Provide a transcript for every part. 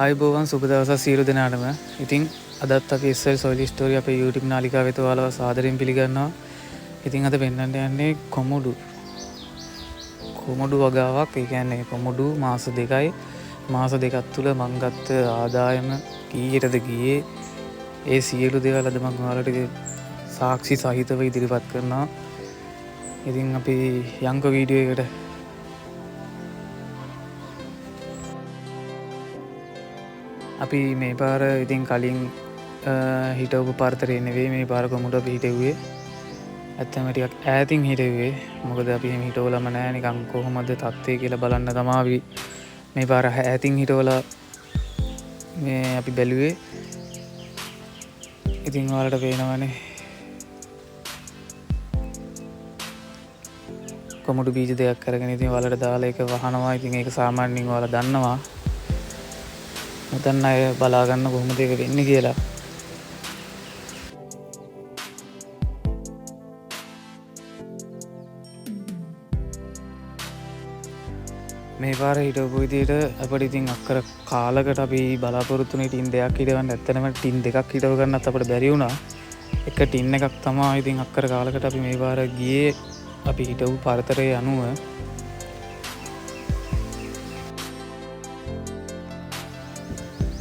ආයුබෝවන් සුබ දවසක් සියලු දෙනාටම. ඉතින් අදත් අපි SL Soil Story අපේ YouTube නාලිකාව වෙත ඔයාලව සාදරයෙන් පිළිගන්නවා. ඉතින් අද පෙන්වන්න යන්නේ කොමුඩු වගාවක්. ඒ කියන්නේ කොමුඩු මාස දෙකයි. මාස දෙකක් තුල මං ගත්ත ආදායම කීයටද ගියේ, ඒ සියලු දේවල් අද මං ඔයාලට සාක්ෂි සහිතව ඉදිරිපත් කරනවා. ඉතින් අපි යන්කෝ වීඩියෝ එකට. අපි මේ පාර ඉතින් කලින් හිටවපු පරතරේ නෙවෙයි මේ පාර කොමුඩු අපි හිටෙව්වේ. ඇත්තම ටිකක් ඈතින් හිටෙව්වේ. මොකද අපි එහෙම හිටවලම නෑ, නිකන් කොහොමද තත්ත්වය කියලා බලන්න තමා අපි මේ පාර ඈතින් හිටවලා මේ අපි බැලුවේ. ඉතින් ඔයාලට පේනවනේ කොමුඩු බීජ දෙකක් අරගෙන ඉතින් ඔයාලට දාලා ඒක වහනවා. ඉතින් ඒක සාමාන්‍යයෙන් ඔයාලා දන්නවා. නොදන්න අය බලා ගන්න කොහොමද ඒක වෙන්නේ කියලා. මේ පාර හිටවපු විදියට අපිට ඉතින් අක්කර කාලකට අපි බලාපොරොත්තු වුණේ ටින් දෙකක් හිටවන්න. ඇත්තටම ටින් දෙකක් හිටව ගන්නත් අපිට බැරි වුණා. එක ටින් එකක් තමා ඉතින් අක්කර කාලකට අපි මේ පාර ගියේ අපි හිටවපු පරතරය අනුව.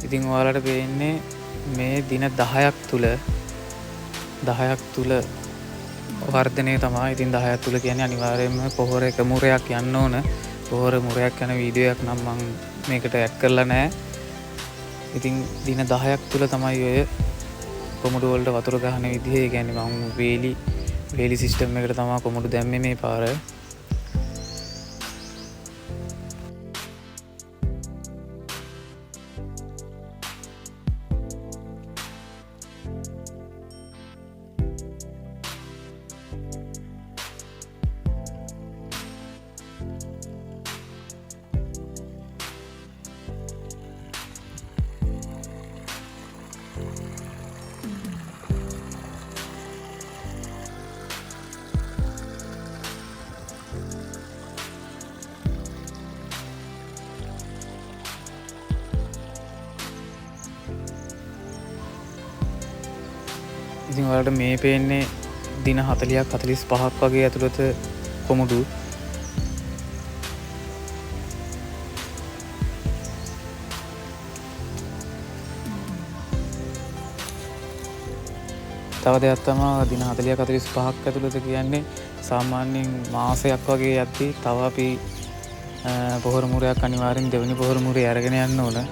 ඉතින් ඔයාලට පේන්නේ මේ දින 10ක් තුල වර්ධනය තමා. ඉතින් 10ක් තුල කියන්නේ අනිවාර්යයෙන්ම පොහොර එක මුරයක් යන්න ඕන. පොහොර මුරයක් යන වීඩියෝ එකක් නම් මං මේකට ඇඩ් කරලා නෑ. ඉතින් දින 10ක් තුල තමයි ඔය කොමුඩු වලට වතුර ගහන විදිහ. ඒ කියන්නේ මං වේලි සිස්ටම් එකට තමා කොමුඩු දැම්මේ මේ පාර. ඉතින් ඔයාලට මේ පේන්නේ දින 40ක් 45ක් වගේ ඇතුළත කොමුඩු. තව දෙයක් තමා දින 40ක් 45ක් ඇතුළත කියන්නේ සාමාන්‍යයෙන් මාසයක් වගේ යද්දි තව අපි පොහොර මුරයක් අනිවාර්යෙන් දෙවෙනි පොහොර මුරේ අරගෙන යන්න ඕන.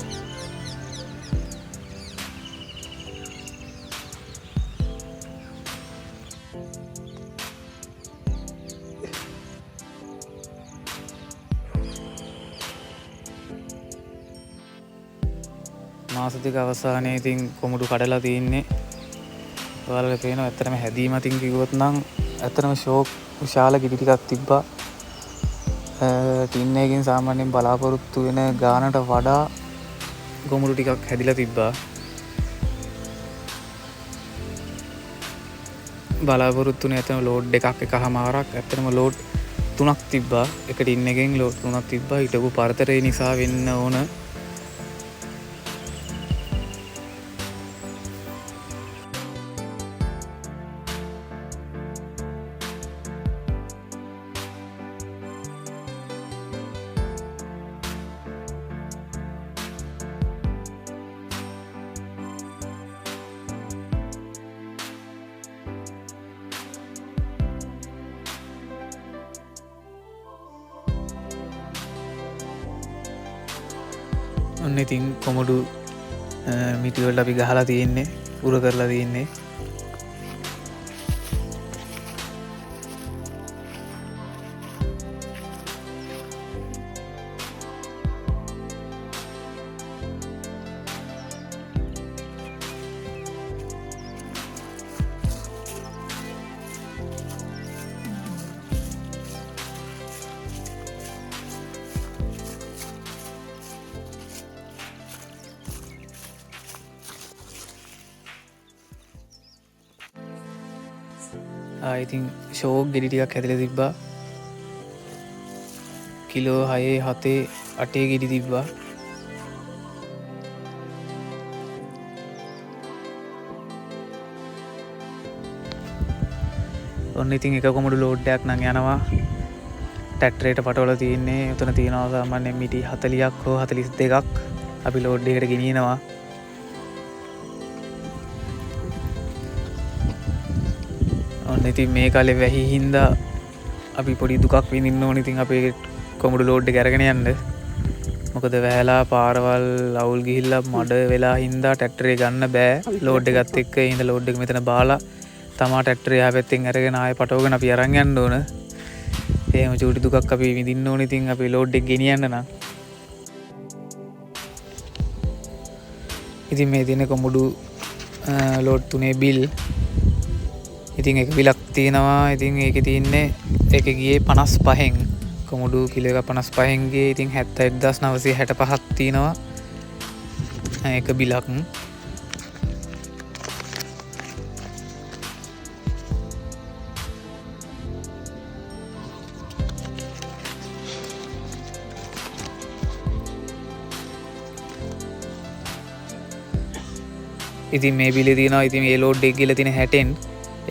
මාස දෙක අවසානයේ ඉතින් කොමුඩු කඩලා තින්නේ. ඔයාලට පේනවා ඇත්තටම හැදීම අතින් කිව්වොත් නම් ඇත්තටම ෂෝක් විශාල ගෙඩි ටිකක් තිබ්බා. ටින් එකකින් සාමාන්‍යයෙන් බලාපොරොත්තු වෙන ගානට වඩා කොමුඩු ටිකක් හැදිලා තිබ්බා. බලාපොරොත්තු වුණේ ඇත්තටම ලෝඩ් එකක් එකහමාරක්. ඇත්තටම ලෝඩ් තුනක් තිබ්බා. එක ටින් එකෙන් ලෝඩ් තුනක් තිබ්බා. හිටපු පරතරේ නිසා වෙන්න ඕන. ඔන්න ඉතින් කොමුඩු මිටි වලට අපි ගහලා තියෙන්නේ, උර කරලා තියෙන්නේ. ඉතින් ෂෝක් ගෙඩි ටිකක් හැදලා තිබ්බා. කිලෝ 6 7 8 ගෙඩි තිබ්බා. ඔන්න ඉතින් එක කොමුඩු ලෝඩ් එකක් නම් යනවා. ට්‍රැක්ටරේට පටවලා තියෙන්නේ. උතන තියෙනවා සාමාන්‍යයෙන් මිටි 40ක් හෝ 42ක් අපි ලෝඩ් එකට ගෙනියනවා. ඔන්න ඉතින් මේ කාලේ වැහි හින්දා අපි පොඩි දුකක් විඳින්න ඕනේ. ඉතින් අපේ කොමුඩු ලෝඩ් එක අරගෙන යන්න. මොකද වැහැලා පාරවල් අවුල් ගිහිල්ලා මඩ වෙලා හින්දා ට්‍රැක්ටරේ ගන්න බෑ ලෝඩ් එකත් එක්ක. ඒ හින්දා ලෝඩ් එක මෙතන බාලා තමා ට්‍රැක්ටරේ එහා පැත්තෙන් අරගෙන ආයෙ පටවගෙන අපි අරන් යන්න ඕන. එහෙම චූටි දුකක් අපි විඳින්න ඕනේ ඉතින් අපි ලෝඩ් එක ගෙනියන්න නම්. ඉතින් මේ තියෙන කොමුඩු ලෝඩ් තුනේ බිල්. ඉතින් එක බිලක් තියෙනවා. ඉතින් ඒකේ තියෙන්නේ ඒකේ ගියේ 55න් කොමුඩු කිලෝ එක 55න් ගියේ. ඉතින් 71965ක් තියෙනවා එක බිලක්. ඉතින් මේ බිලේ තියෙනවා. ඉතින් මේ ලෝඩ් එක ගිහලා තියෙන 60න්.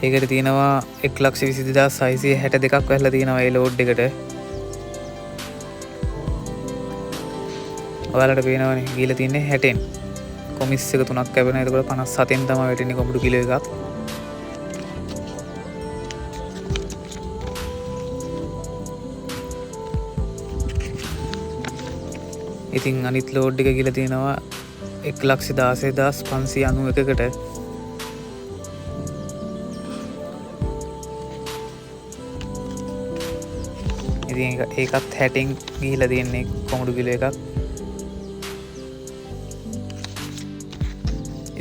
ඒකට තියෙනවා එක් ලක්ෂ විසිදෙදාස් හයසිය හැට දෙකක් වැහලා තියෙනවා මේ ලෝඩ් එකට. ඔයාලට පේනවනේ ගිහලා තියෙන්නේ 60න්. කොමිස් එක තුනක් කැපෙනවා. එතකොට 57න් තමයි වැටෙන්නේ කොමුඩු කිලෝ එකක්. ඉතින් අනිත් ලෝඩ් එක ගිහලා තියෙනවා එක් ලක්ෂ දාසයදාස් පන්සිය අනූ එකකට. ඉතින් ඒකත් 60න් ගිහිලා තියෙන්නේ කොමුඩු කිලෝ එකක්.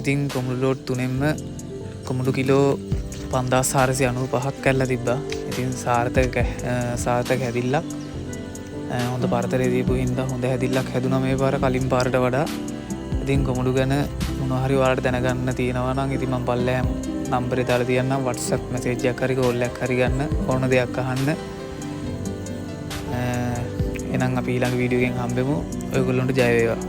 ඉතින් කොමුඩු ලෝඩ් තුනෙන්ම කොමුඩු කිලෝ පන්දාස් හාරසිය අනූ පහක් කැල්ලා තිබ්බා. ඉතින් සාර්ථක හැදිල්ලක්. හොඳ පරතරය දීපු හින්දා හොඳ හැදිල්ලක් හැදුනා මේ පාර කලින් පාරට වඩා. ඉතින් කොමුඩු ගැන මොනවා හරි ඔයාලට දැනගන්න තියෙනවා නම් ඉතින් මං පල්ලෙහාම නම්බරේ දාලා තියන්නම්. WhatsApp message එකක් හරි කෝල් එකක් හරි ගන්න ඕන දෙයක් අහන්න. එහෙනම් අපි ඊළඟ වීඩියෝ එකෙන් හම්බෙමු. ඔයගොල්ලන්ට ජය වේවා.